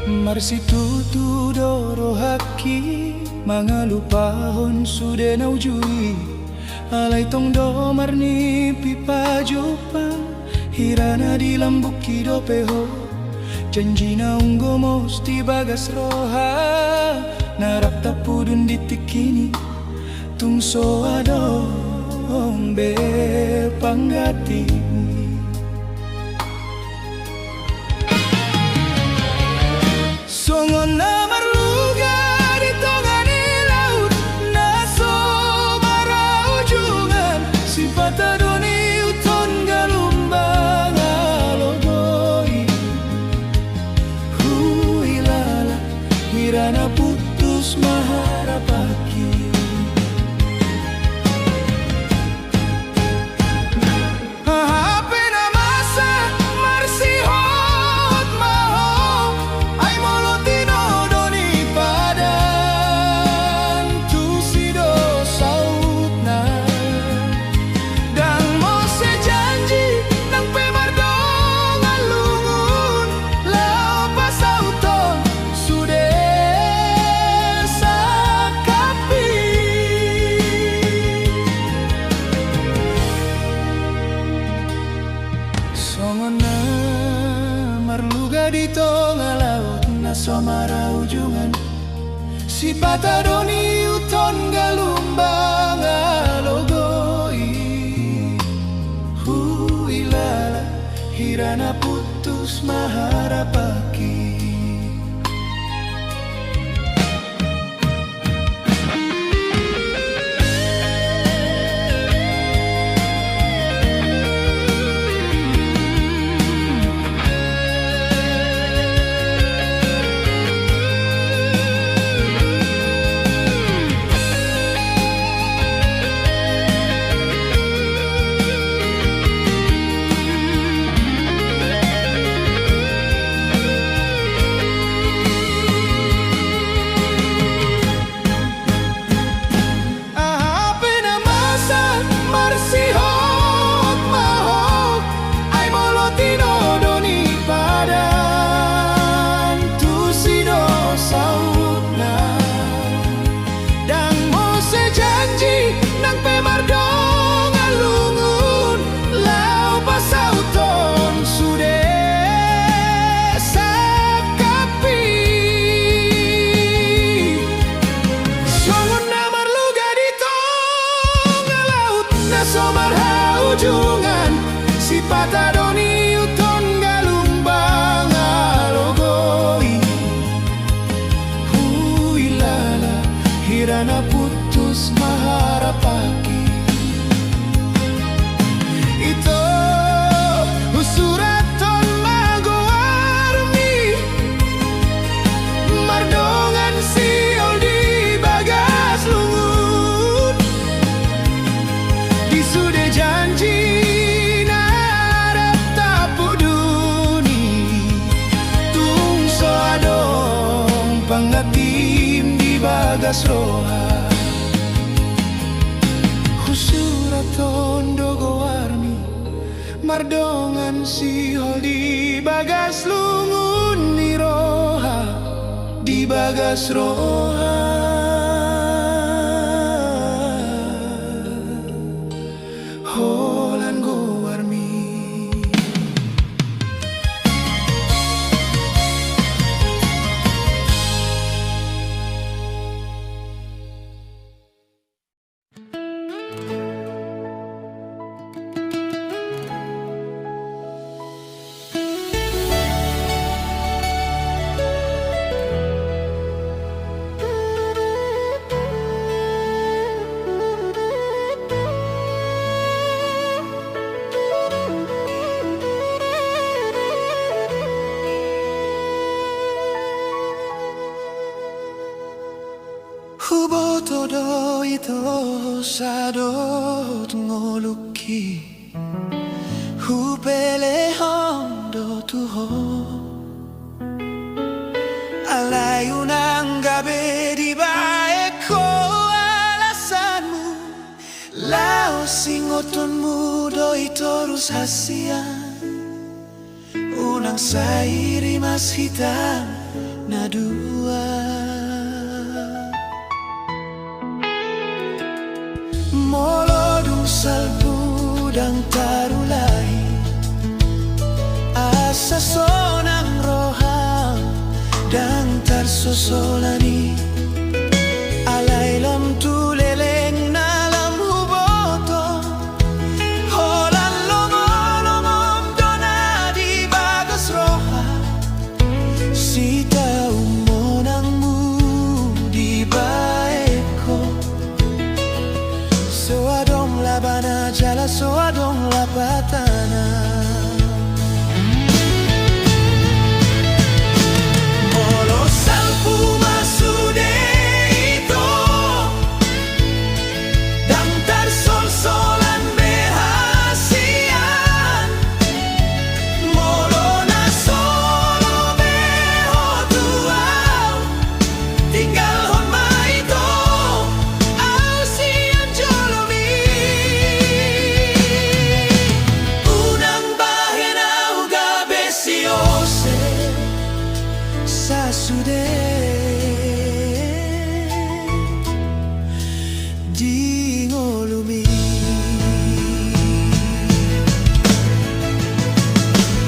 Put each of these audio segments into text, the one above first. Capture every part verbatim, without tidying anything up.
Marsitutu do rohangki mangalupahon sude na uju i. Alai tong do marnipi pajumpang, hira na di lambungki dope ho. Janji na umgomos di bagas roha, na rap tapudun di tingkini, tung so adong be pangganti. Songon na marluga di tonga ni laut na so marujungan, sipata do ni uton galumbang alogo i. Huilala hira na putus ma harapanki. Aha pe na masa marsihot ma ho, ai molo tinodo ni padan tusi do sautna. Ndang muse janji nang pe mardongan lungun, laho pasauthon sude sangkap i. Songon na marluga di tonga laut na so marujungan, sipata do ni uton galumbang alogo i. Huilala hira na putus ma harapanki. Aha pe na masa marsihot ma ho, ai molo tinodo ni padan tusi do sautna. Ndang muse janji nang pe mardongan lungun, laho pasauthon sude sangkap i. Songon na marluga di tonga laut na so marhaujungan, sipata do ni uton galumbang alogo i. Huilala hira na putus ma harapanki. Ito, husurathon ma goarmi, mardongan sihol di bagas lungun. Di sude janji na rap tapudun i, tung so adong panggantim di bagas roha. Husurathon do goarmi, mardongan sihol di bagas lungun ni roha, di bagas roha. Holan goarmi. Huboto do ito sadot ngolungki, hupelehon do tu ho. Alai unang gabe dibahen ho alasanmu, laos ingotonmu do i torus hasian. Unang sai rimas hita na dua. Molo dung salpu ndang tarulai, asa sonang roham ndang tarsosolan i. Alai lam tu leleng na lam huboto, holan lomolomom do na di bagas roha. Sitahu monangmu dibahen ho. So adong labana jala so adong lapatana. Molo salpu ma sude ito, ndang tarsolsolan be hasian. Molo na so lobe ho tu au, tinggalhon ma ito au sian jolomi. Unang bahen au gabe siose sasude di ngolumi.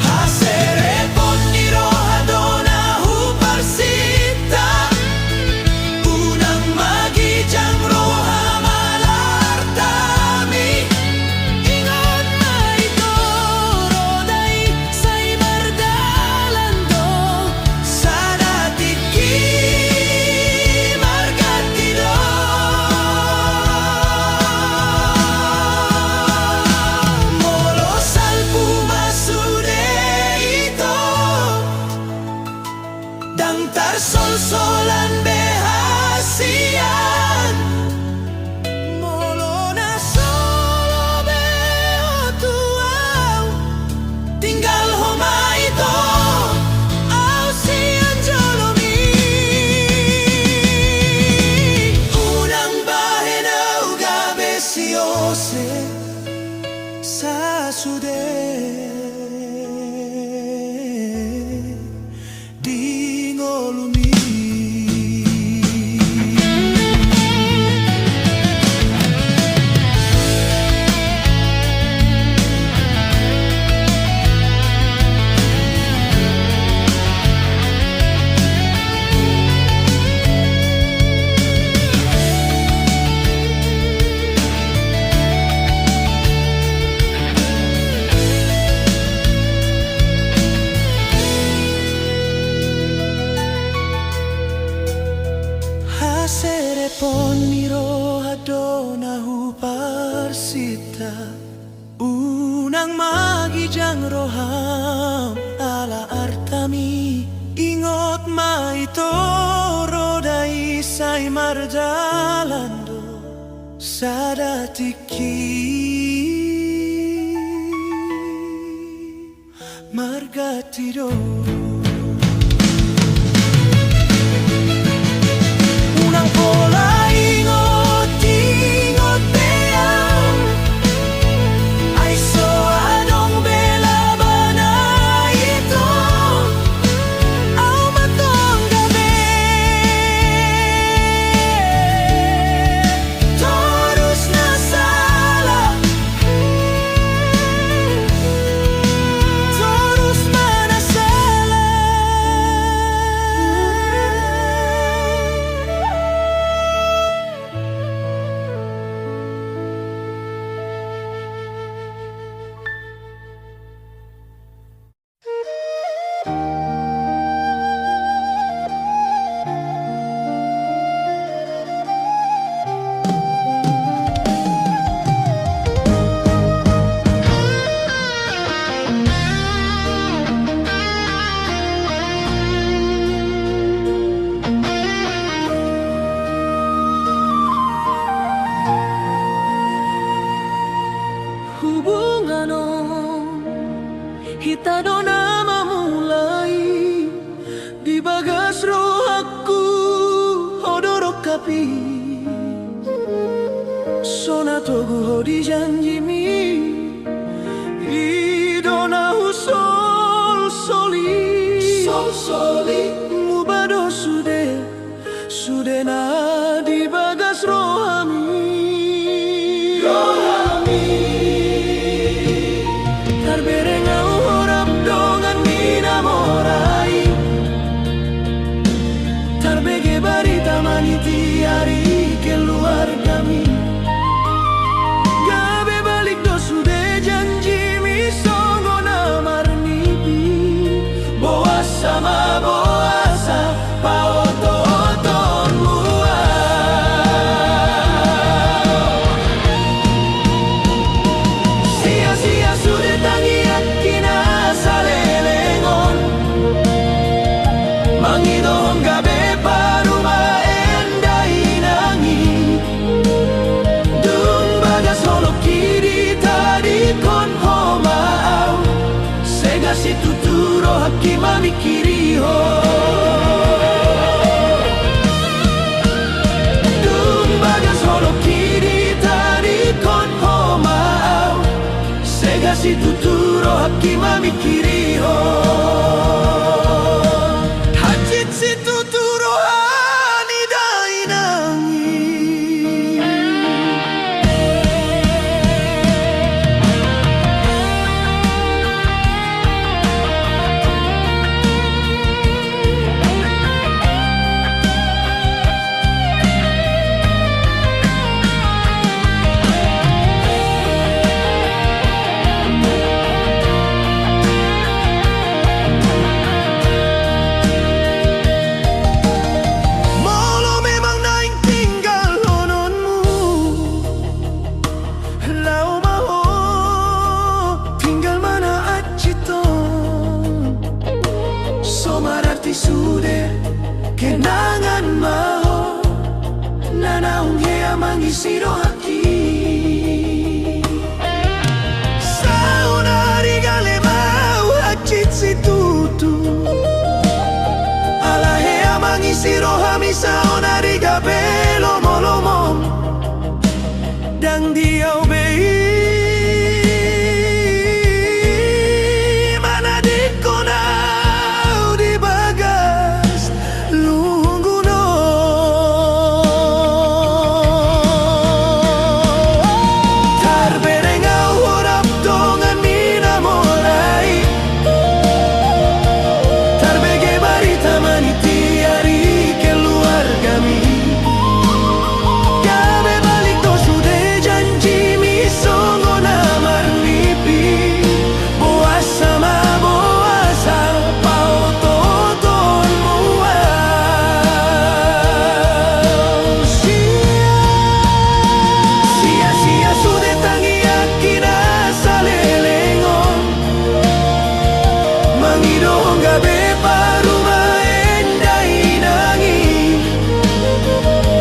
Haserepon ni roha do na huparsinta. Unang ma gijang roham ala artami. Ingot ma ito, roda i sai mardalan do. Sada tingki marganti do. Molo salpu ma sude ito, ndang tarsolsolan be hasian. Molo na so lobe ho tu au, tinggalhon ma ito au sian jolomi. Unang bahen au gabe siose sasude di ngolumi. Haserepon ni roha do na huparsinta. Unang ma gijang roham ala artami. Ingot ma ito, roda i sai mardalan do. Sada tingki marganti do. Unang pola ingot, ingot be au. Ai so adong be labana ito. Au ma tong gabe torus na sala. Torus ma na sala. Hubungan on hita do na mamulai. Di bagas rohangku ho do rongkap i. So na togu ho di janjimi. I do na husolsoli. Solsoli. Mubado Sude na di bagas rohami. Rohami. Tarbereng ahu horap dongan ni na mora i. Tarbege barita maniti ari keluargami. Gabe balik do sude janjimi songon na marnipi. Boasa ma boasa paotootonmu ahu. Sia-sia sude tangiangki na saleleng on. Mangidohon gabe parumaen dainang i. Dung bagas holongki ditadingkon ho ma ahu. Sega situtu rohangki mamingkiri ho. Dung bagas holongki ditadingkon ho ma ahu. Sega situtu rohangki mamingkiri ho. Hansit situtu roha ni dainang i. Molo memang naeng tinggalhononmu, laho ma ho, tinggal ma na hansit on. So mararti sude, kenangan ma ho, na naung hea mangisi rohangki. Saonari gale ma ahu hansit situtu. Ala hea mangisi rohami saonari gabe lomolomom. Ndang di ahu be i manadingkon ahu di bagas lunggun on. Tarbereng ahu horap dongan ni na mora i. Tarbege barita maniti ari keluargami. Gabe balik do sude janjimi songon na marnipi. Boasa ma boasa paotootonmu ahu. Sia, sia-sia sude tangiangki na saleleng on. Mangidohon gabe parumaen dainang i.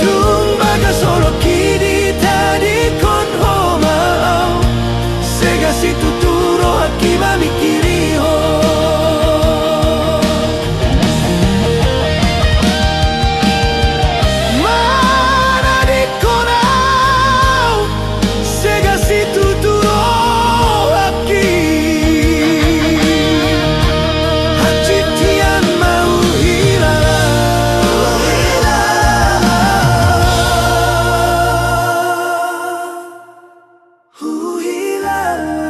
Dung bagas holongki ditadingkon ho ma ahu. Sega situtu rohangki mamingkiri ho. Manadingkon ahu. Sega situtu rohangki. Hansit hian ma huhilala. Huhilala.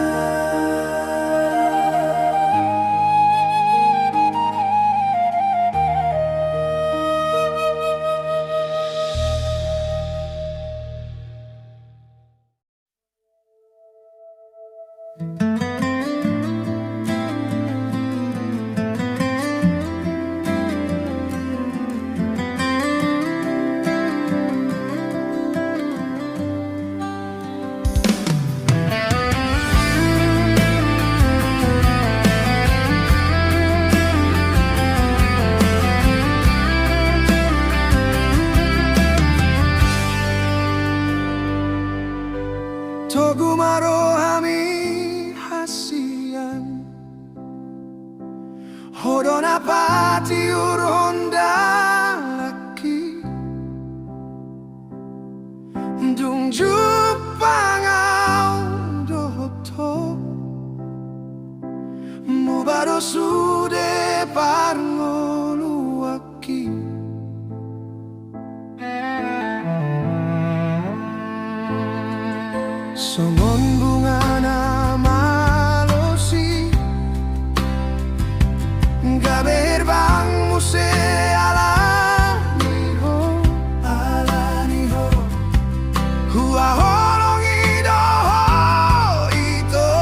Togu ma rohami hasian, ho do na patiurhon dalanki. Dung jumpang ahu dohot ho, muba do sude parngoluan. Songon bunga na malosi, gabe herbang muse ala ni ho, ala ni ho. Huhaholongi do ho ito,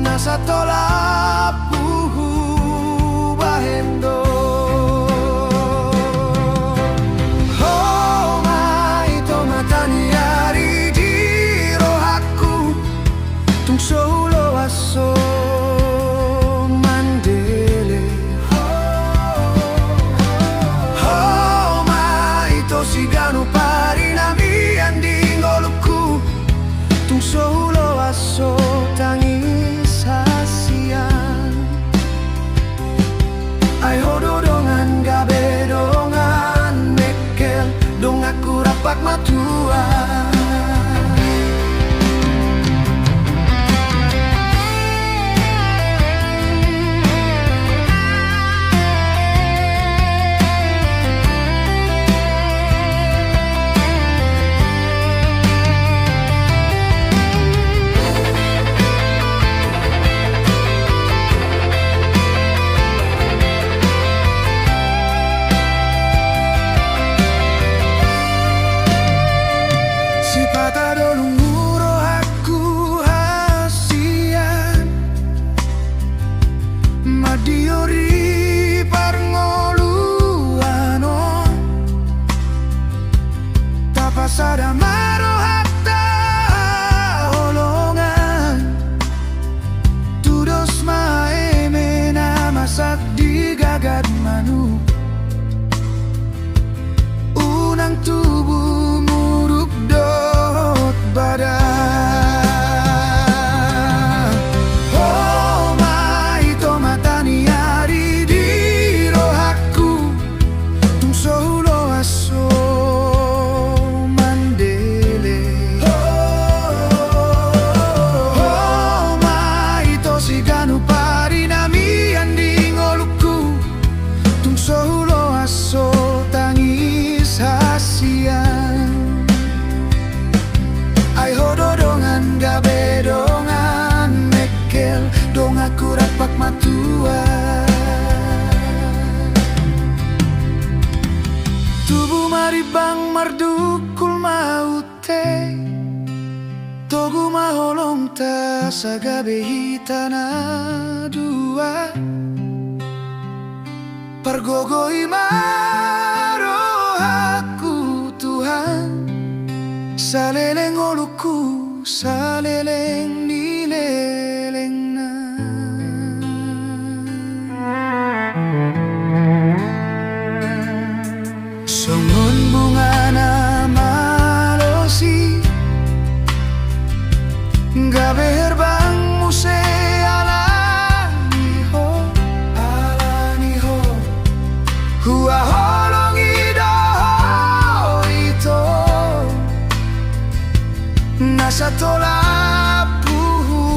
na satolap hubahen do. Ho ma ito mata ni ari di rohangku, tung so huloas ho mandele. Ho ma ito siganup ari na mian di ngolungku, tung so huloas ho tangis hasian. Ai ho do dongan gabe dongan mengkel, donganku rap matua. Sipata dolungmu rohangku hasian, mandiori parngoluan on. Tapasada ma rohanta haholongan, tudos ma eme na masak di gagat manuk, unang tubu muruk dohot badan. Ho ma ito mata ni ari di rohangku, tung so huloas ho mandele. Ho ma ito siganup ari na mian di ngolungku, tung so huloas ho tangis hasian. Ai ho do dongan gabe dongan mengkel, donganku rap matua. Tubu ma rimbang, mardungkul ma unte, togu ma holongta asa gabe hita na dua. Pargogoi ma rohangku Tuhan, saleleng ngolungku, saleleng ni lelengna. Songon bunga na malosi, gabe herbang muse ala ni ho, ala ni ho. Huhaholongi do ho ito, na satolap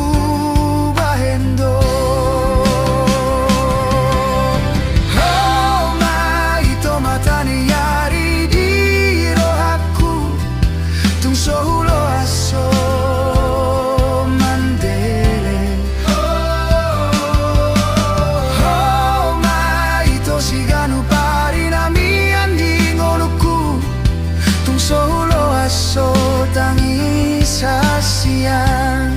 hubahen do. Ho ma ito mata ni ari di rohangku, tung so huloas ho mandele. Ho ma ito siganup ari na mian di ngolungku, tung so huloas ho tangis hasian.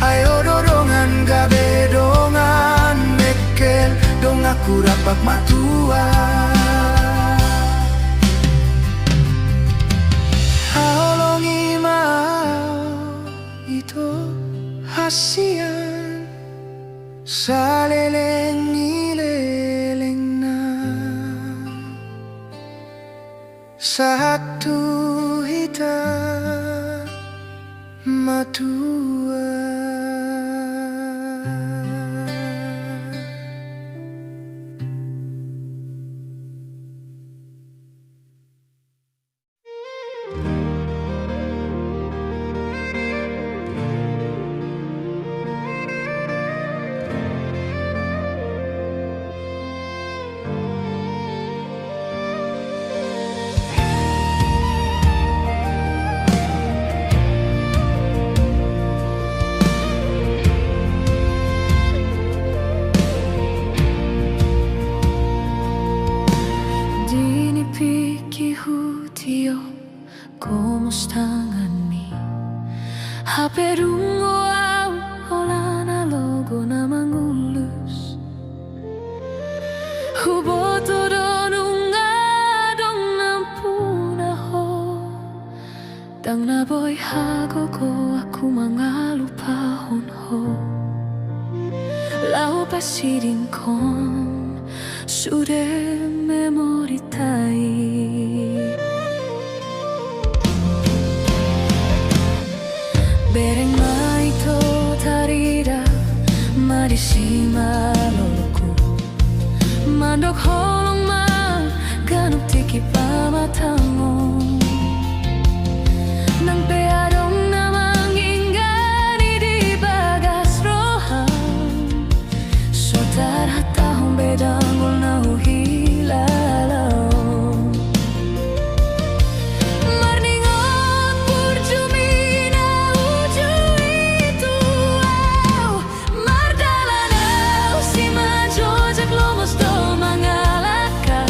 Ai ho do dongan gabe dongan mengkel, donganku rap matua. Haholongi ma ito hasian, saleleng ni lelengna, sahat tu hita matua. Pe dungo au holan na logo na mangulus. Huboto do nunga adong nampuna ho. Ndang na boi hagogoonku mangalupahon ho. Laho pasidinghon sude memorinta i. Bereng ma ito tarida ma disi maloloku. Mandok holong ma ganup tingki pamatangku. Nang pe adong na manginggani di bagas roham. So tarhatahon be dangol na huhilala on. Marningot burju mi na uju i tu au. Mardalan au simanjojak lomos do mangalangka.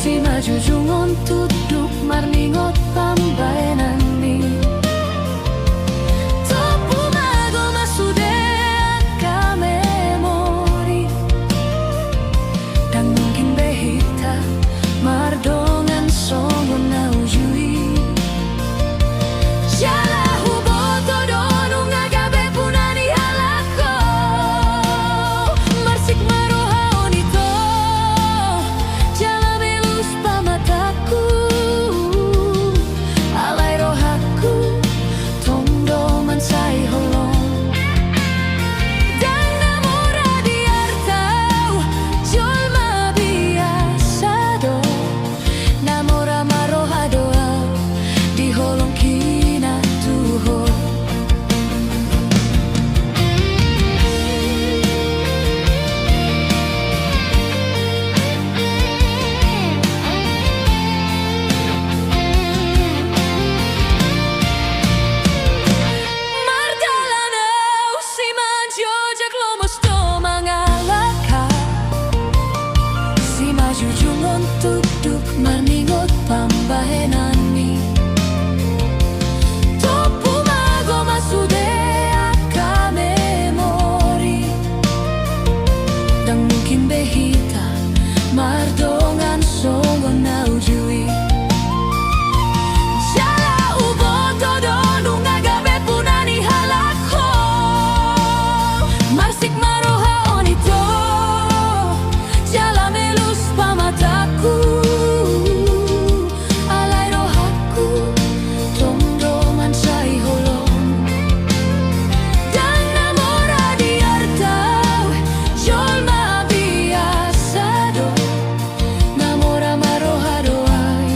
Simanjujung on tunduk marningot pambahenanmi. Tompu ma gomos sude angka memori. Ndang mungkin be hita mardongan songon na uju i. Jala huboto do nunga gabe puna ni halak ho. Marsik ma roha on ito. Jala melus pamatangku. Alai rohangku tong do mansai holong. Ndang na mora di arta au jolma biasa do. Na mora ma roha do au di holongkina tu ho. Mardalan au simanjojak lomos do mangalangka. Simanjujung on tunduk marningot pambahenanmi. Tompu ma gomos sude angka memori. Ndang mungkin be hita mardongan songon na uju i. Jala huboto do nunga gabe puna ni halak ho. Marsik ma roha on ito. Jala melus pamatangku. Alai rohangku tong do mansai holong. Ndang na mora di arta au jolma biasa do. Na mora ma roha do au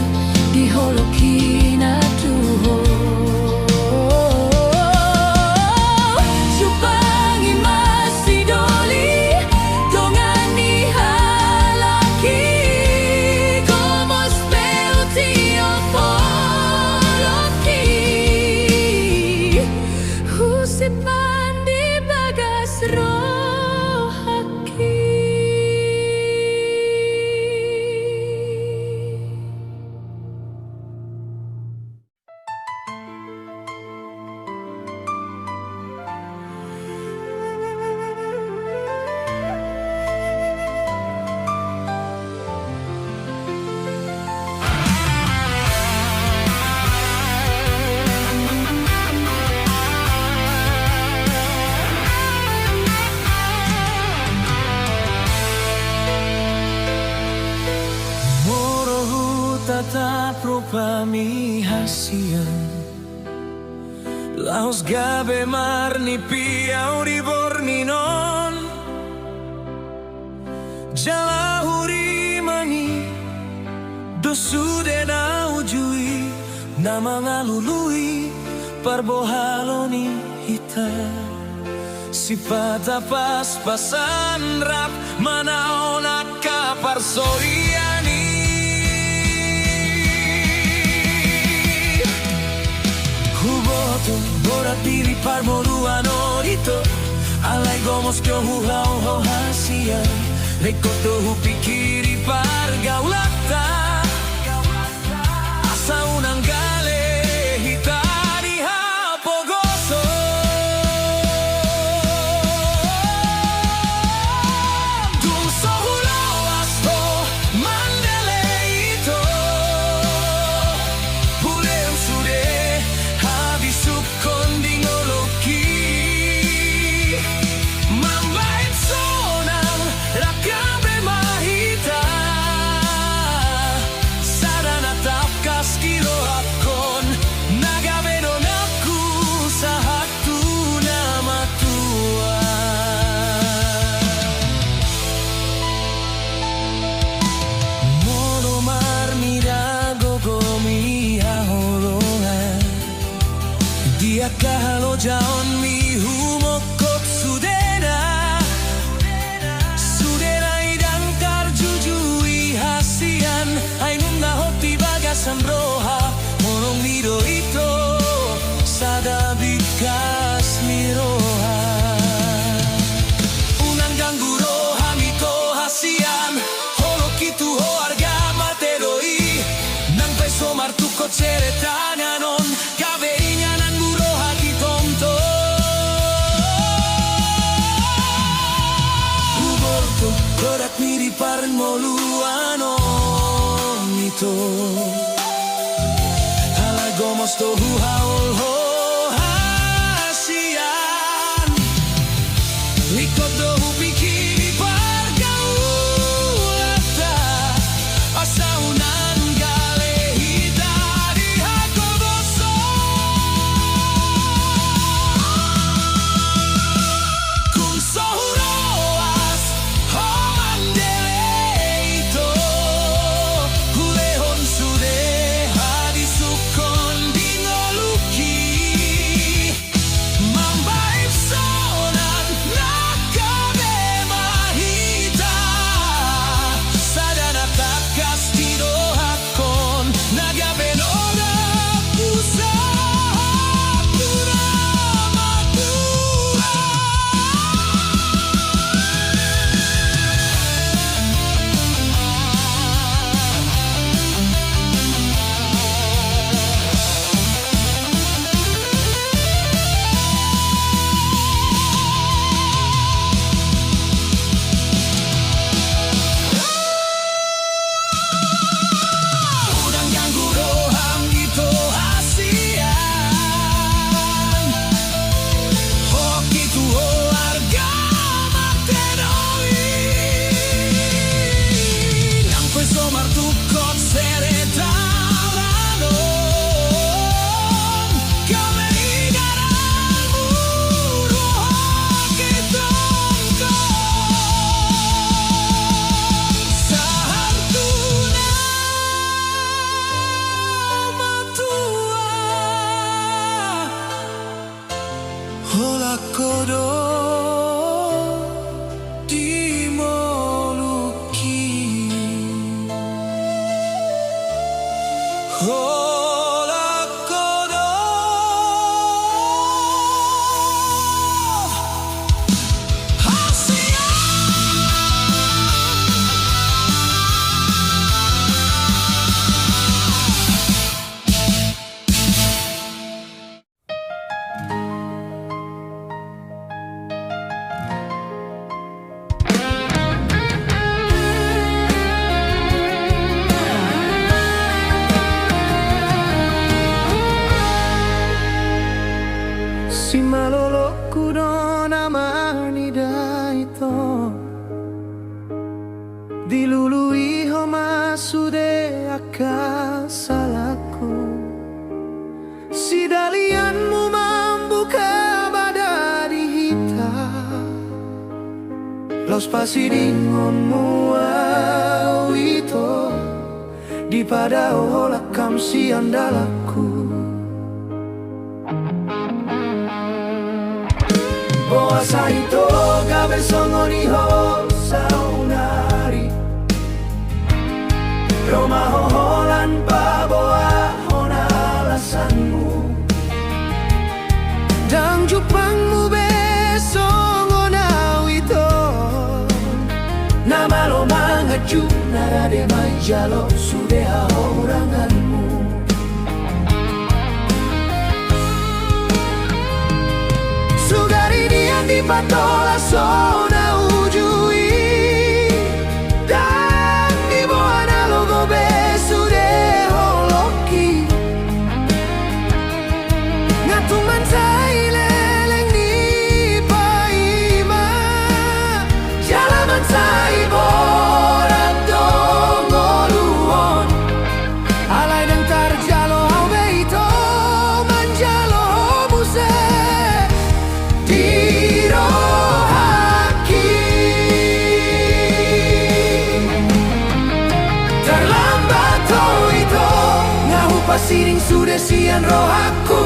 di holongkina tu ho. Jumpang i ma sidoli dongan ni halak i. Gomos pe hutiop holongki. Husimpan di bagas rohangki. Molo hutatap rupami hasian, laos gabe marnipi au di borngin on. Jala hurimani do sude na uju i na mangalului parbohalo ni hita. Sipata paspasan rap manaon angka parsorian i. Huboto borat diri parboruan on ito. Alai gomos do huhaohon hasian. Ringkot do hupingkiri pargaulanta. Asa unang gale hita di hap Sere tangan on, gabe inganan muruk hati tongtong. Ubortu godang ni di parngoluan on ito. Ala gomos do huhaol ho hasian. Ingkon do hupingkiri pargaulanta, asa unang gale hita di hagogoson. Tung so huroas ho mandele ito, hulehon sude hadisukkon di ngolungki. Mambahen sonang na gabe ma hita, sada na tangkas didohahon na gabe nodok usaha tu na matua. Unang ganggu roham ito hasian. Hoki tu ho arga mate do i. Nang pe so martungkot sere tangan on, gabe inganan muruk hati tongtong. Sahat tu na matua. Holan ho do di ngolungki. Holan ho do hasian. Simalolokku do na manida ito. Dilului ho ma sude angka salangku. Sidalianmu mambuka bada di hita. Laos pasidingonmu au ito. Dipadao holan kam sian dalanku. Boasa ito gabe songon i ho saonari? Ro ma ho holan paboahon alasanmu. Ndang jumpangmu be songon au ito. Na malo manganju na rade manjalo sude hahuranganmu. Sugari nian dipatolas ho na uju i. Ndang diboan na logo be sude holongki. Nga tung mansai leleng ni paima jala mansai borat do ngolu on. Alai ndang tarjalo au be ito manjalo ho muse di rohangki. Tarlambat ho ito, nga hupasiding sude sian rohangku.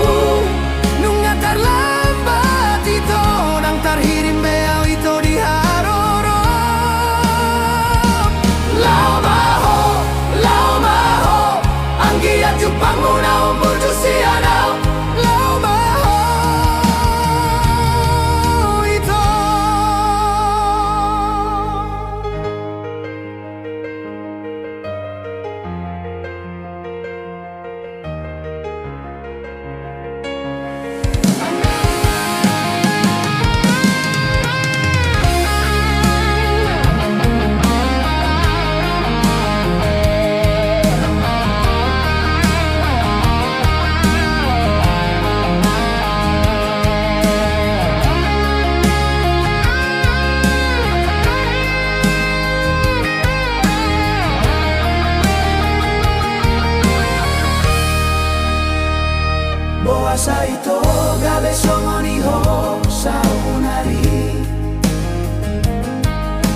Nunga tarlambat ito, ndang tarhirim be au ito di haroro. Laho ma ho, laho ma ho, anggiat jumpangmu na umbul tu sian au. Laho ma ho ito.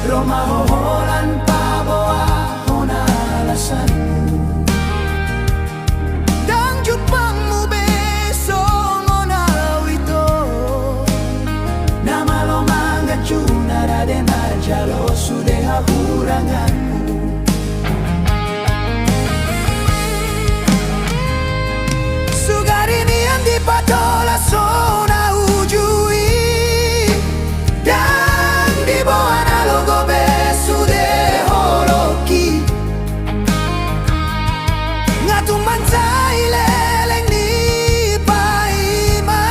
Ro ma ho holan paboahon alasanmu. Ndang jumpangmu be songon au ito. Na malo manganju na rade manjalo sude hahuranganmu. Sugari nian dipatolas hona uju i. Ndang diboan alogo be sude holongki. Nga tung mansai leleng ni paima.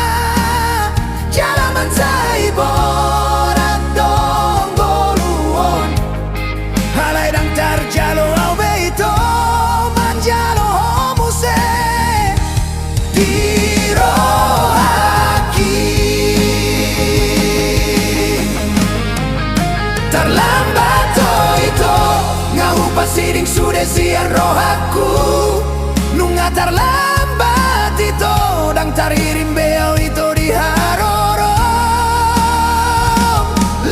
Jala mansai borat do ngolu on. Alai ndang tarjalo au be ito manjalo ho muse di rohangki. Tarlambat ho ito, nga hupasiding sude sian rohangku. Nunga tarlambat ito, ndang taririm be au ito di haroro.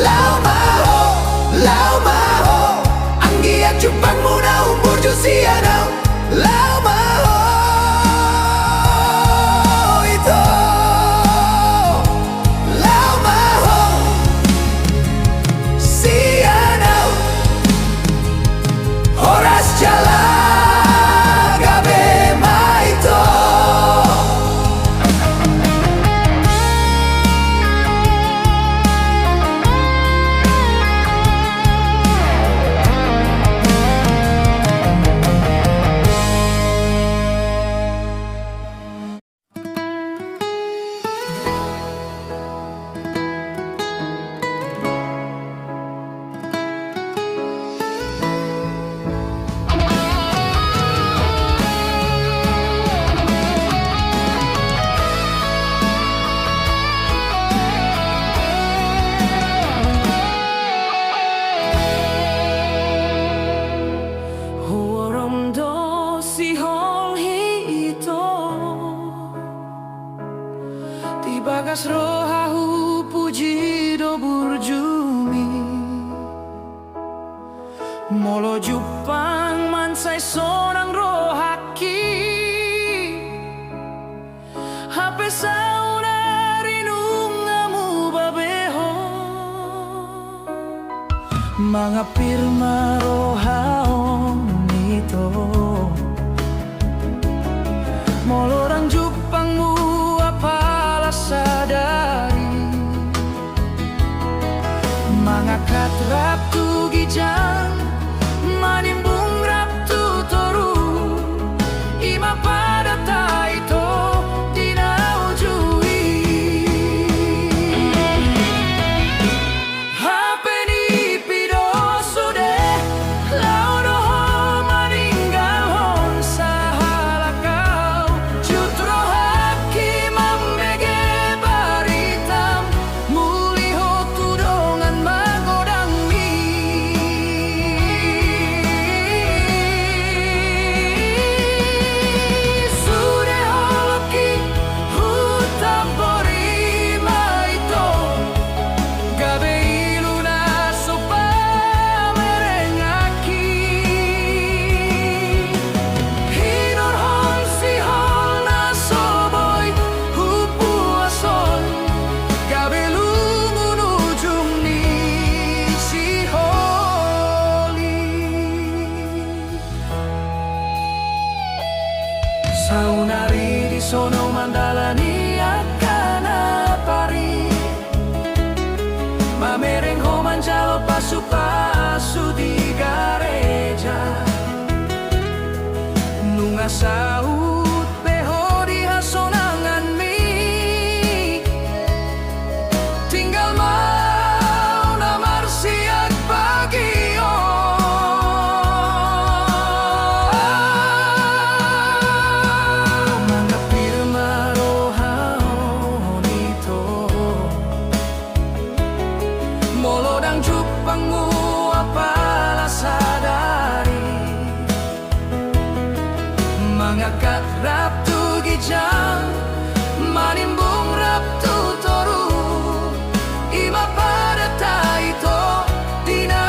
Laho ma ho, laho ma ho, anggiat jumpangmuna umburju sian au. Laho ma ho ito, laho ma ho sian au. Horas jala gabe ma ito. Huorom do sihol hi ito. Di bagas roha hupuji do burjumi. Molo jumpang mansai sonang rohangki. Hape saonari nunga mubabehon. Mangapir ma roha on ito. Molo ndang jumpangmu apala sadari. Mangangkat rap tu ginjang, manimbung rap tu toru, i ma padat ito di na uju i. Hape nipi do sude, laho do ho maninggalhon sahalak au. Jut rohangki mambege baritam, muli ho tu dongan magodangmi. Sude holongki hutampori ma ito. Gabe ilu na so pamereng aki. Hinorhon sihol na so boi hupuashon. Gabe lungun ujung ni sihol i. Saonari di sono mandalani angka na parik. Mamereng ho manjalo pasupasu di gareja. Nunga saut be ho di hasonanganmi. Tinggal ma au na marsiak bagion. Mangapir ma roha on ito. Molo ndang jumpangmu apala sadari. Mangangkat rap tu ginjang, manimbung rap tu toru, i ma padat ito di na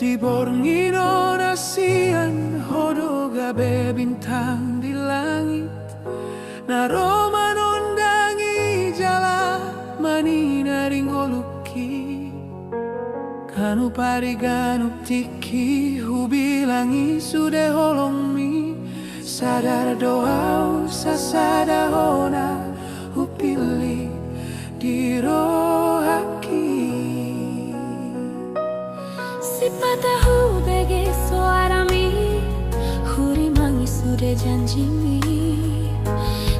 Di borngin on na sian ho do gabe bintang di langit, na ro manondangi jala maninari ngolungki. Ganup ari ganup tingki hubilangi sude holongmi. Sadar do au sasada hona hupillit di rohangki. Sipata hubege soarami, hurimangi sude janjimi.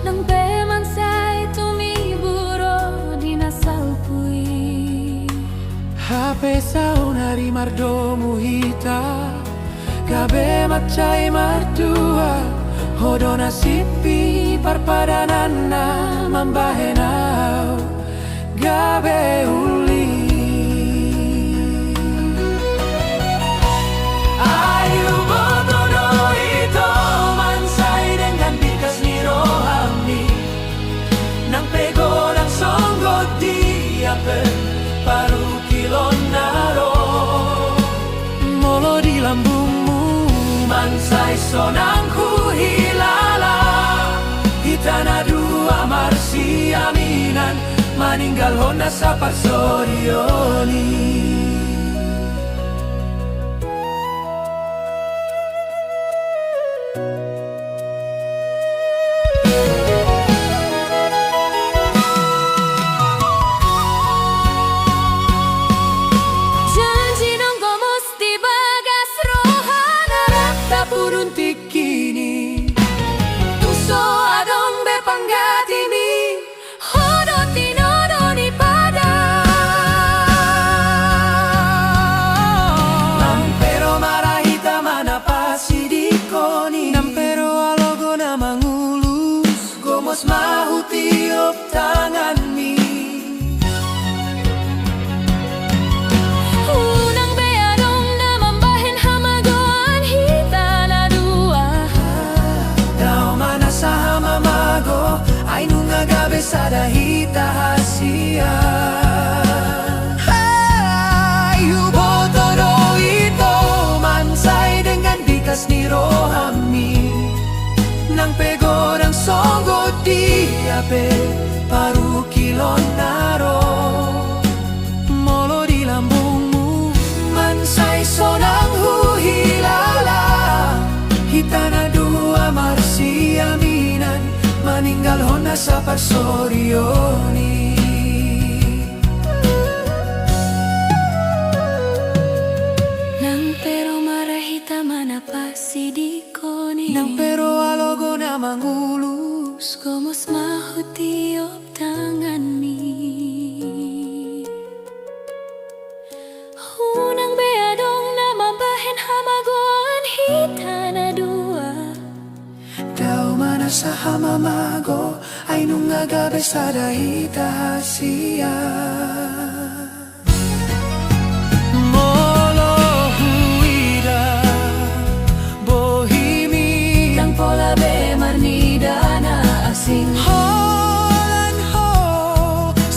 Nang pe mansai tumimbo ro di na salpu i. Hape saonari mardomu hita, gabe mansai martua. Ho do nasippi parpadananna mambahen au gabe uli. Ai huboto do ito mansai denggan bikas ni rohami. Nang pe godang songgot dia pe parukilon na ro. Molo di lambungmu mansai sonang huhilala, hita na dua marsiaminan maninggalhon na saparsorion i. Janji na gomos di bagas roha na rap tapudun tingki i. Tung so adong be panggatimi, ho do tinodo ni padan. Nang pe ro marhita ma na pasidingkon i. Nang pe ro alogo na mangulus, gomos ma hutiop tanganmi. Unang be adong na mambahen hamagoan hita na dua. Dao ma na sahamamago, ai nunga gabe sada hita hasian. Ai huboto do ito mansai denggan bikas ni rohami. Nang pe godang songgot dia pe parukilon na ro. Molo di lambungmu mansai sonang huhilala, hita na dua marsiaminan maninggalhon na saparsorion i. Nang pe ro marhita ma na pasidingkon i. Nang pe ro alogo na mangulus, gomos ma hutiop tanganmi. Unang be adong na mambahen hamagoan hita na dua. Dao ma na sahamamago, ai nunga gabe sada hita hasian. Molo huida bohimi, ndang pola be marnida na asing. Holan ho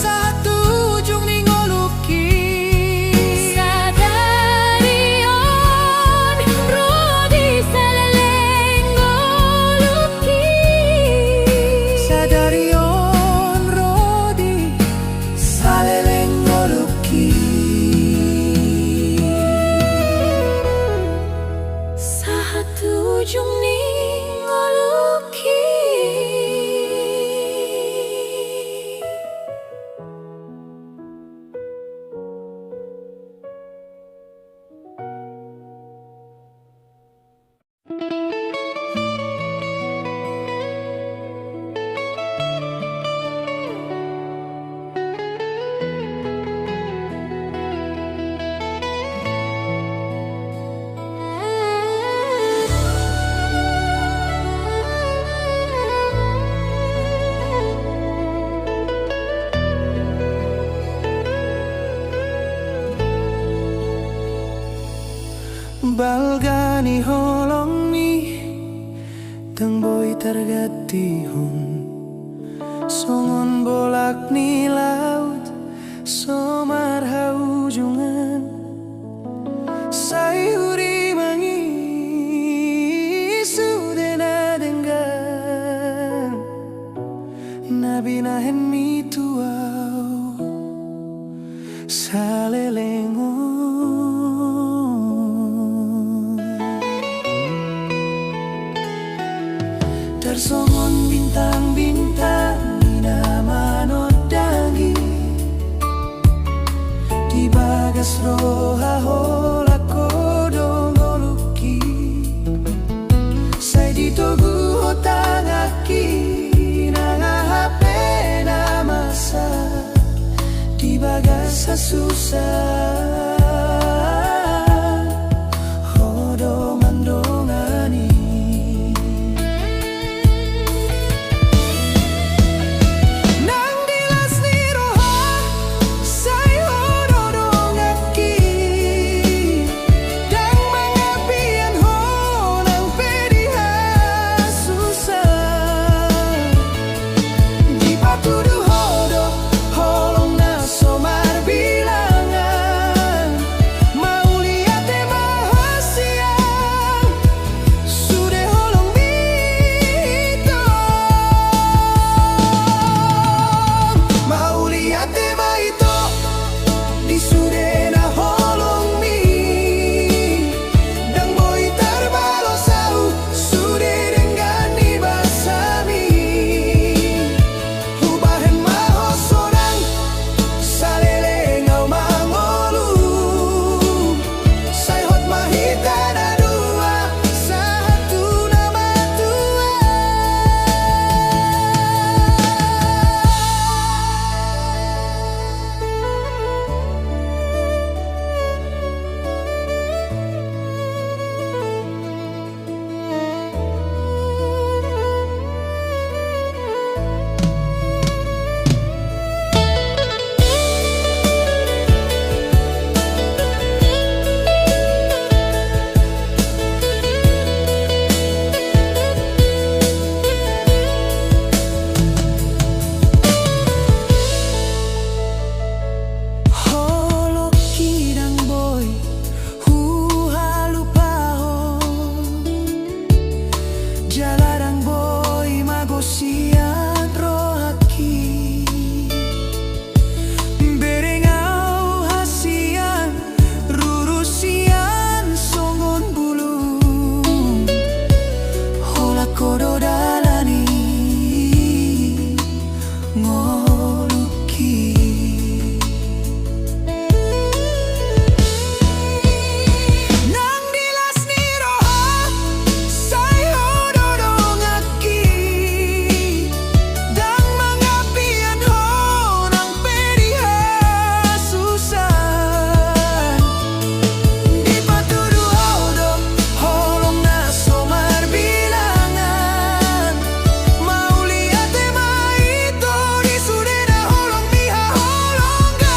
sahat tu ujung ni ngolungki. Sadari on ro di saleleng ngolungki. Sadari on ro di saleleng ngolungki. Sahat tu ujung ni ngolungki. Balga ni holongmi Ndang boi targantihon songon bolak ni laut so marhaujungan. Sai hurimangi sude na denggan na binahenmi tu ahu saleleng on. Tarsongon bintang-bintang i na manondangi, di bagas roha holan ho do ngolungki. Sai ditogu ho tanganki nang aha pe na masa, di bagas hasusaan ho do mandongani. Nang di las ni roha sai ho do donganki, ndang mangapian ho nang pe di hasusaan. Dipatudu ho do holong na so marbilangan. Mauliate ma ho sian sude holongmi, ito. Mauliate ma, ito, di sude na holongmi. Ndang boi tarbalos ahu sude denggan ni basami. Hubahen ma ho sonang saleleng ahu mangolu. Sai hot ma hita na dua sahat tu na matua. Holongki ndang boi huhalupahon, jala ndang boi mago sian rohangki. Bereng ahu hasian, ruru sian songon bulung, holan ho do dalan i ngolungki. Nang di las ni roha sai ho do donganki, ndang mangapian ho nang pe di hasusaan. Dipatudu ho do holong na so marbilangan. Mauliate ma, ito, di sude na holongmi haholongan.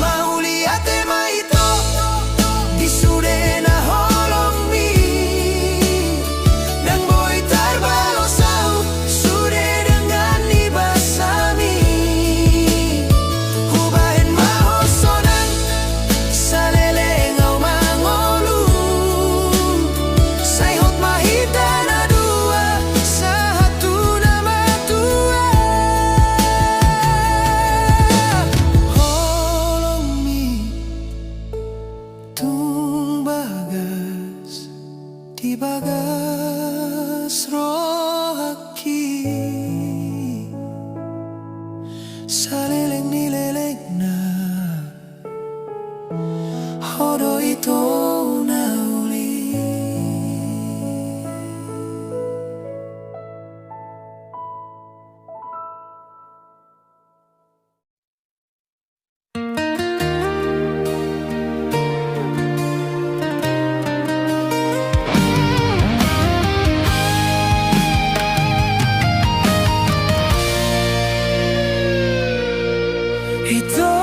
Mauliate ma, ito, di sude na holongmi. Ndang boi tarbalos ahu sude denggan ni basami. Hubahen ma ho sonang saleleng ahu mangolu. Sai hot ma hita na dua sahat tu na matua. Holongmi tung bagas di bagas rohangki. Saleleng ni lelengna ho do, ito, na uli. Ito,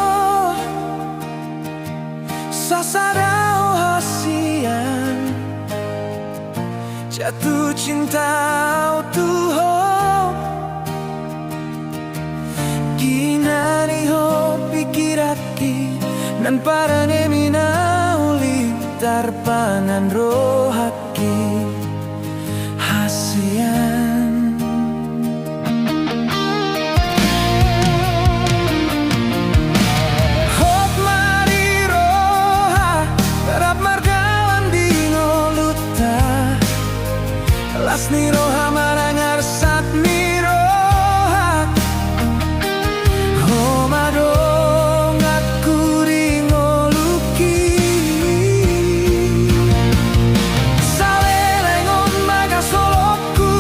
sasada ho Tu cinta ahu tu ho. Ginani ho pikiranki, naeng parange mi na uli tarpangan rohangki. Hasian. Hot ma di roha, rap mardalan di ngolunta. Las ni roha manang arsak ni roha. Ho ma donganku di ngolungki. Saleleng on bagas holongku,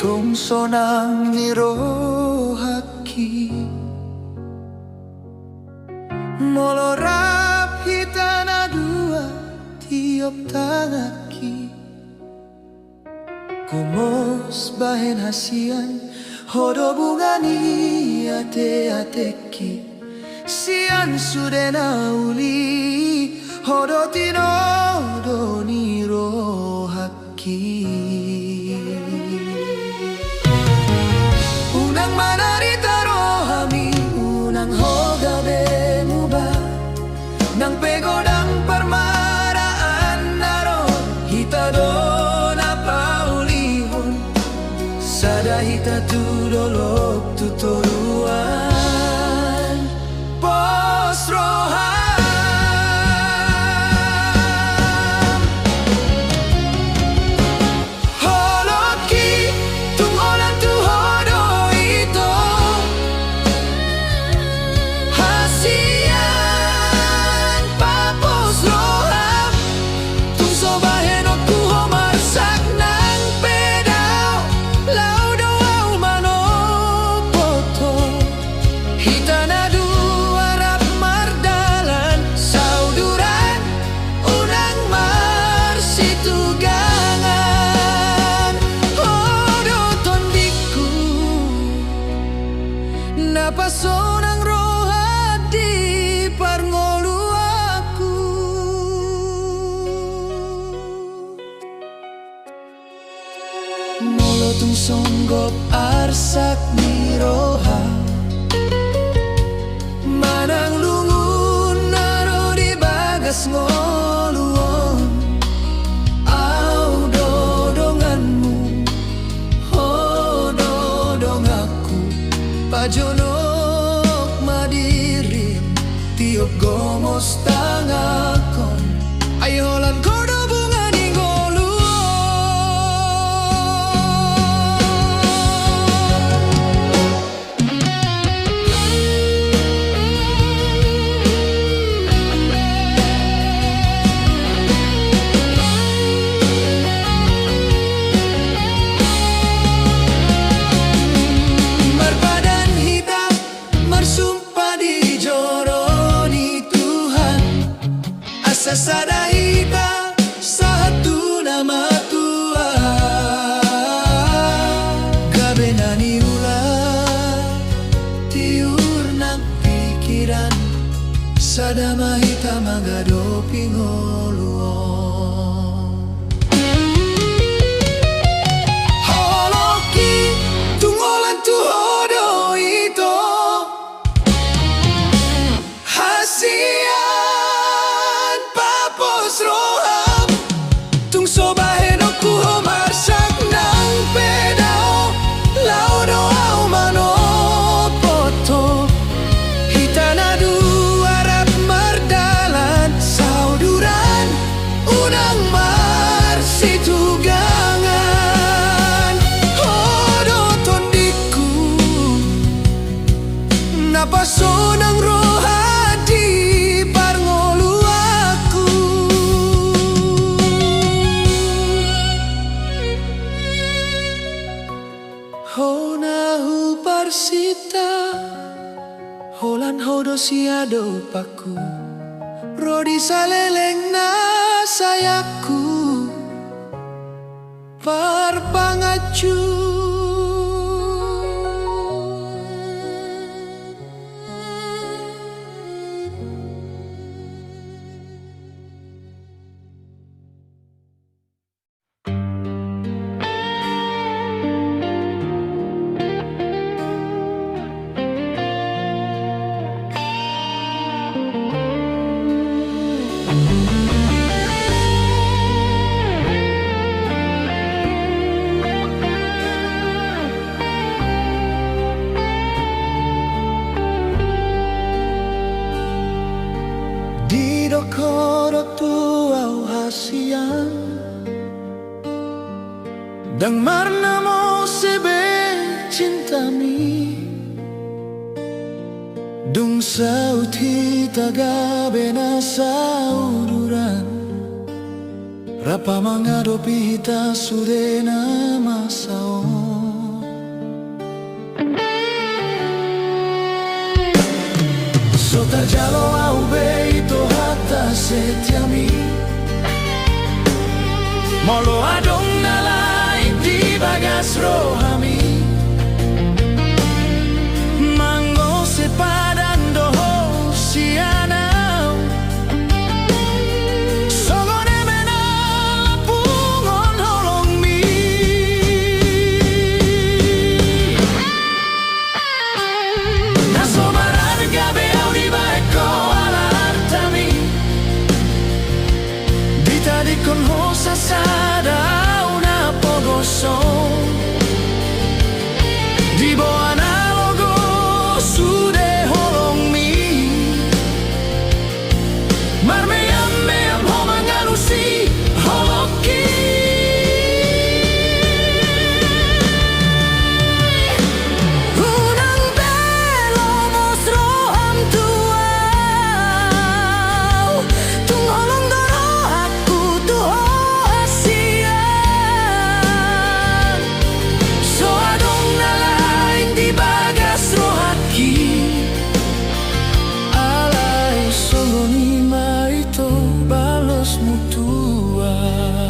Tung sonang ni rohangki molo rap hita na dua tiop tanganki. Gomos bahen hasian, ho do bunga ni ateatengki. Sian sude na uli, ho do tinodo ni rohangki. Unang manarita rohami, unang ho gabe muba. Nang pe godang parmaraan na ro, hita do na paulihon. Sada hita tu dolok tu toruan. Pos roham. Holongki, tung holan tu ho do ito. Hasian papos roham. Tung so bahenonku ho marsak nang pe dao, laho do au manopot ho. Hita na dua rap mardalan sauduran, unang marsitugangan. Ho do tondingku, na pasonang roha di parngoluanku. Molo tung songgop arsak ni roha, manang lungun na ro di bagas ngolu on, au do donganmu, ho do donganku. Pajonok ma dirim, tiop gomos tanganhon, ai holan ho do bunga ni ngolu on. Marpadan hita marsumpa di joro ni Tuhan, asa sada hita sahat tu na matua. Gabe na niula, tiur nang pikiran, sada ma hita mangadopi ngolu on. Holongki, tung holan tu ho do ito. Hasian papos roham. Tung so bahenonku ho marsak nang pe dao, laho do au manopot ho. Hita na dua rap mardalan sauduran, unang marsitugangan. Ho do tondingku, na pasonang roha di parngoluanku. Ho na huparsinta, holan ho do siadopanku, ro di saleleng na sayangku, parpanganju. Didok ho do tu au hasian, ndang marnamose be cintami. Dung saut hita gabe na sauduran, rap ma mangadopi hita sude na masa on. So tarjalo ahu be ito hata setiami. Molo adong na lain di bagas rohami, mangose padan do ho sian ahu. Songon eme na lapungon holongmi. Na so mararga be ahu dibahen ho ala artami. Ditadingkon ho sasada ahu na pogoson. Diboan alogo sude holongmi. Marmeam-meam ho mangalusi holongki. Unang be lomos roham tu ahu. Tung holong do rohangku tu ho hasian. So adong na lain di bagas rohangki. Alai songon i ma ito balosmu tu ahu.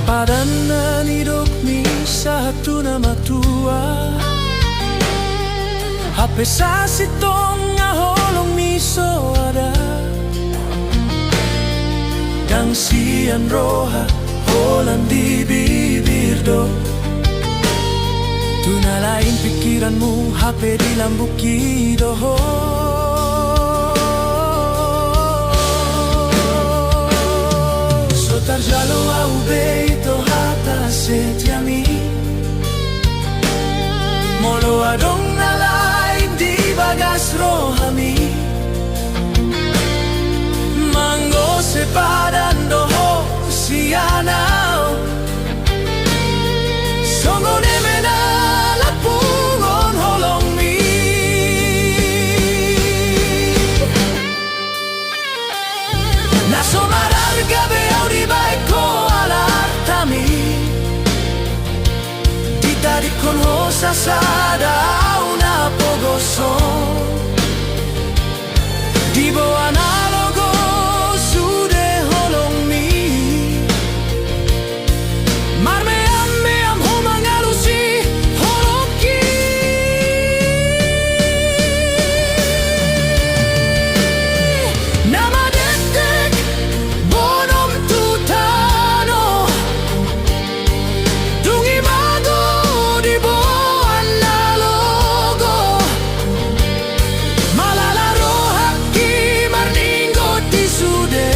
Padan na nidokmi sahat tu na matua. Hape sasintong na holongmi so ada. Ndang sian roha, holan di bibir do. Tu na lain pingkiranmu, hape di lambungki do ho. So tarjalo ahu be ito hata setiami. Molo adong na lain di bagas rohami, manggose padan do ho sian ahu. Songon eme na lapungon holongmi. Na so mararga be ahu dibahen ho ala artami. Ditadingkon ho sasada ahu na pogoson. Diboan alogo sude holongmi. Marmeam-meam ho mangalusi holongki. Na madekdek bonom tu tano. Dung i mago diboan alogo. Malala rohangki marninggot di sude.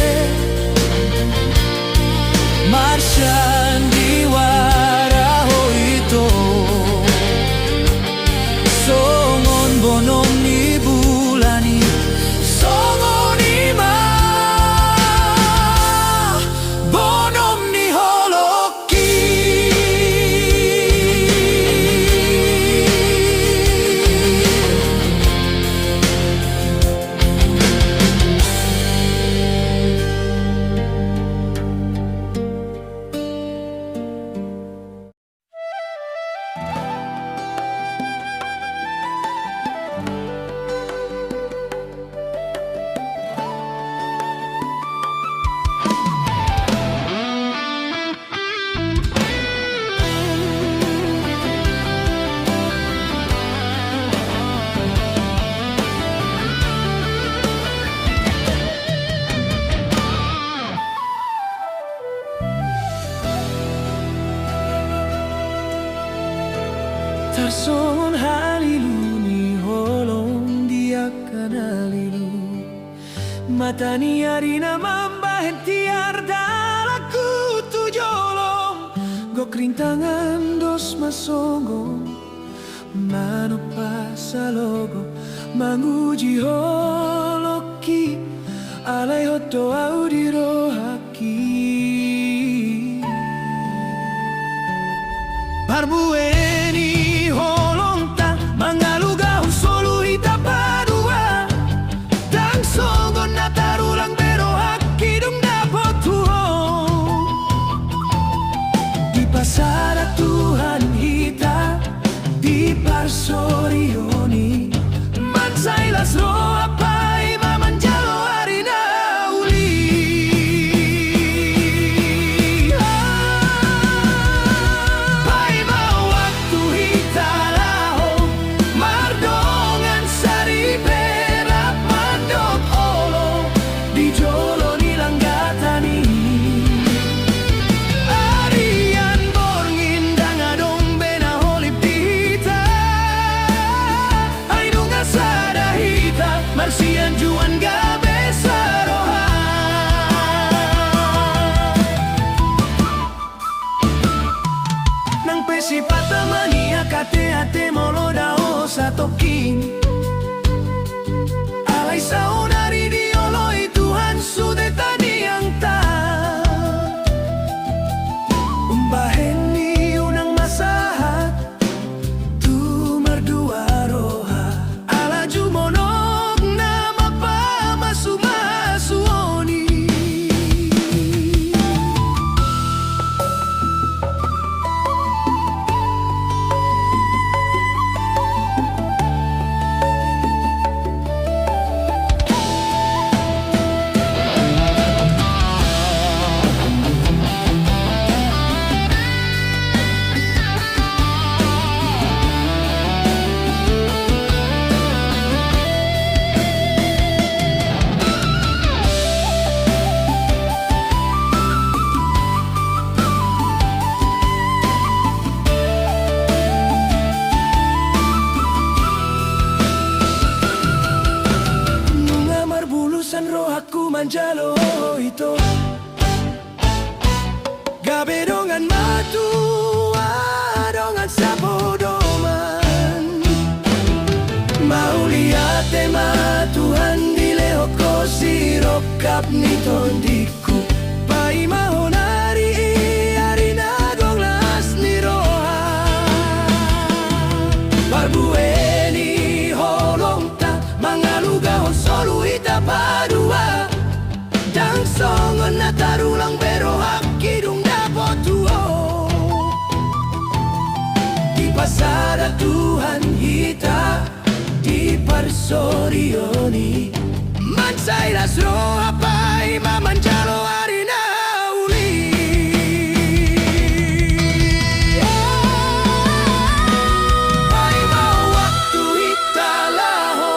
Marsandiwara ho ito. Songon bonom ni bulan i. Songon i ma bonom ni holong. Tarsongon halilu ni holong di angka na lilu. Mata ni ari na mambahen tiar dalanku tu jolo. Gok rintangan dos ma sogo. Manompa salogo manguji holong. Alai hot do ahu di rohangki. Parbue ni holongta mangalugahon solu hita paduahon. Ndang songon na tarulang be rohangki dung dapot tu ho. Dipasada Tuhan hita, diparsorion i. Mansai las roha paima manjalo ari na uli. Paima waktu hita laho mardongan saripe rap mandok olo di jolo ni langgatan i. Arian borngin ndang adong be na holip di hita. Ai nunga sada hita, marsianjuan gabe saroha. Nang pe sipata maniak ate-ate molo dao satongkin. Alai saonari dioloi Tuhan sude tangiangta. Umbahen i unang masahat tu mardua roha. Ala jumonok nama pamasu-masuon i. Nunga marbulusan rohangku manjalo ito. Gabe dongan matua, dongan sapodoman. Mauliate ma Tuhan dilehon Ho sirongkap ni tondingku. Paima hon ari i ari na gok las ni roha. Parbue ni holongta mangalugahon solu hita padua. Ndang songon na tarulang be rohangki dung dapot tu ho. Dipasada Tuhan hita, diparsorion i. Mansai las roha paima manjalo ari na uli. Paima waktu hita laho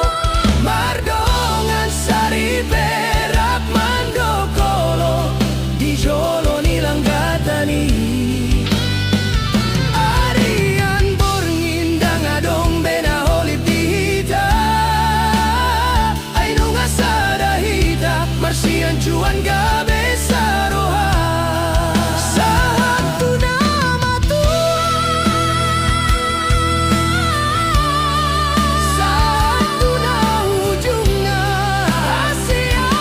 mardongan saripe rap mandok olo di jolo ni langgatan i. Arian borngin ndang adong be na holip di hita. Ai nunga sada hita, marsianjuan gabe saroha. Sahat tu na matua. Sahat tu na ujungna. Hasian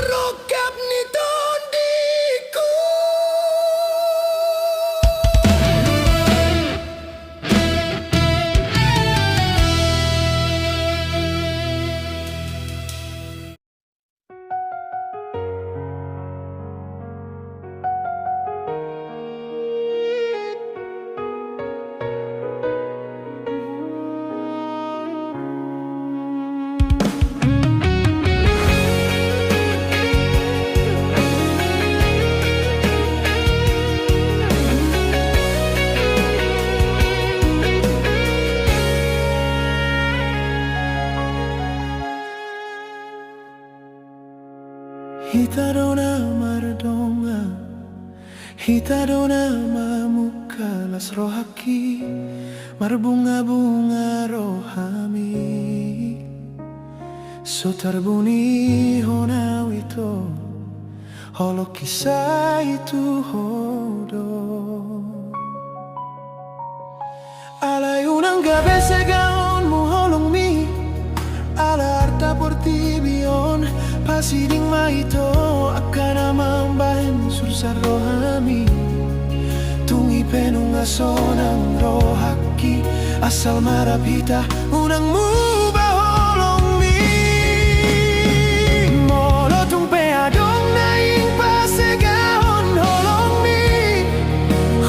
rongkap ni tondingku. Hita do na mardongan, hita do na mamungka las rohangki, marbunga-bunga rohami. So tarbuni hon au ito, holongki sai tu ho do. Alai unang gabe segaonmu holongmi, Siding ma ito angka na mambahen sursa rohami. Tung i pe nunga sonang rohangki, asal ma rap hita unang muba holongmi. Molo tung pe adong naeng pasegahon holongmi,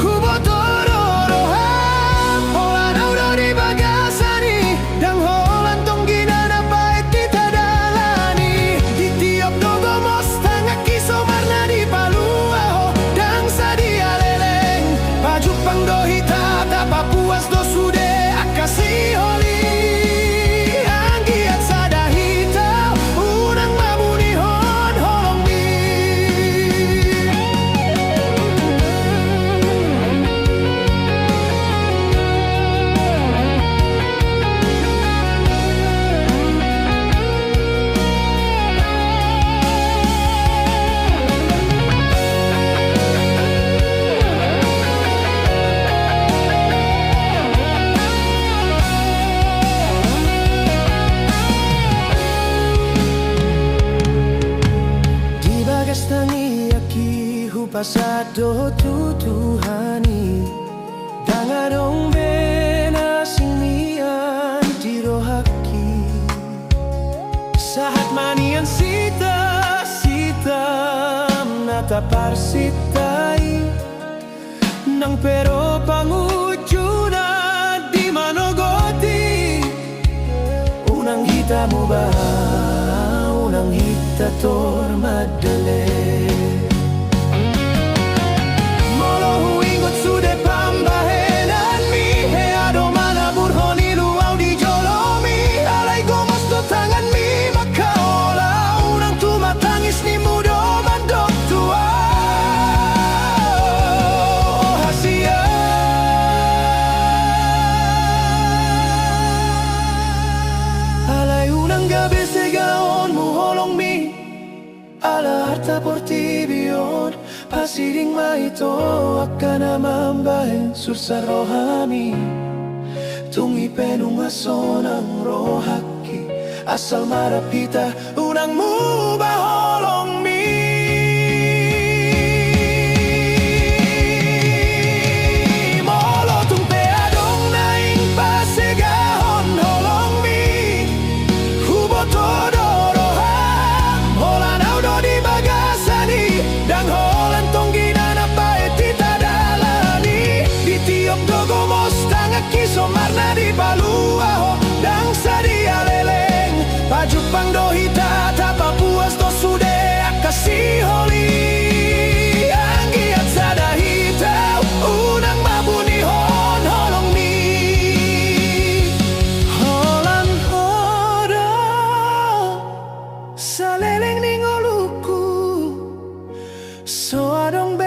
huboto do roham, holan ahu do di bagasan i. Ndang holan tonggi na paet hita dalani. Di tiop do gomos tanganki, somarna dipalua ho, ndang sadia leleng. Pajumpang do hita, tapapuas do sude angka siholi. Anggiat sada hita, unang mabunihon holongmi. Di bagas tangiangki hupasahat do tu Tuhan i. Ndang adong be na asing nian di rohangki. Sahat ma nian sitasita na taparsinta i. Nang pe ro pangunjunan di manogoti, unang hita muba, unang hita tor mandele. Molo huingot sude pambahenanmi, hea do manaburhon ilu ahu di jolomi. Alai gomos do tanganmi mangkaola, unang tumatangis, nimmu do mandok tu ahu, o hasian. Alai unang gabe segahonmu holongmi ala arta portibi on. Pasiding ma ito angka na mambahen sursa rohami. Tung i pe nunga sonang rohangki, asal ma rap hita unang muba holongmi. Molo tung pe adong naeng pasegahon holongmi, huboto do roham, holan ahu do di bagasan i. Ndang holan tonggi na paet hita dalani. Di tiop do gomos tanganki, somarna dipalua ho, ndang sadia leleng. Pajumpang do hita, tapapuas do sude angka siholi. Anggiat sada hita, unang mabunihon holongmi. Holan ho do saleleng ni ngolungku, so adong be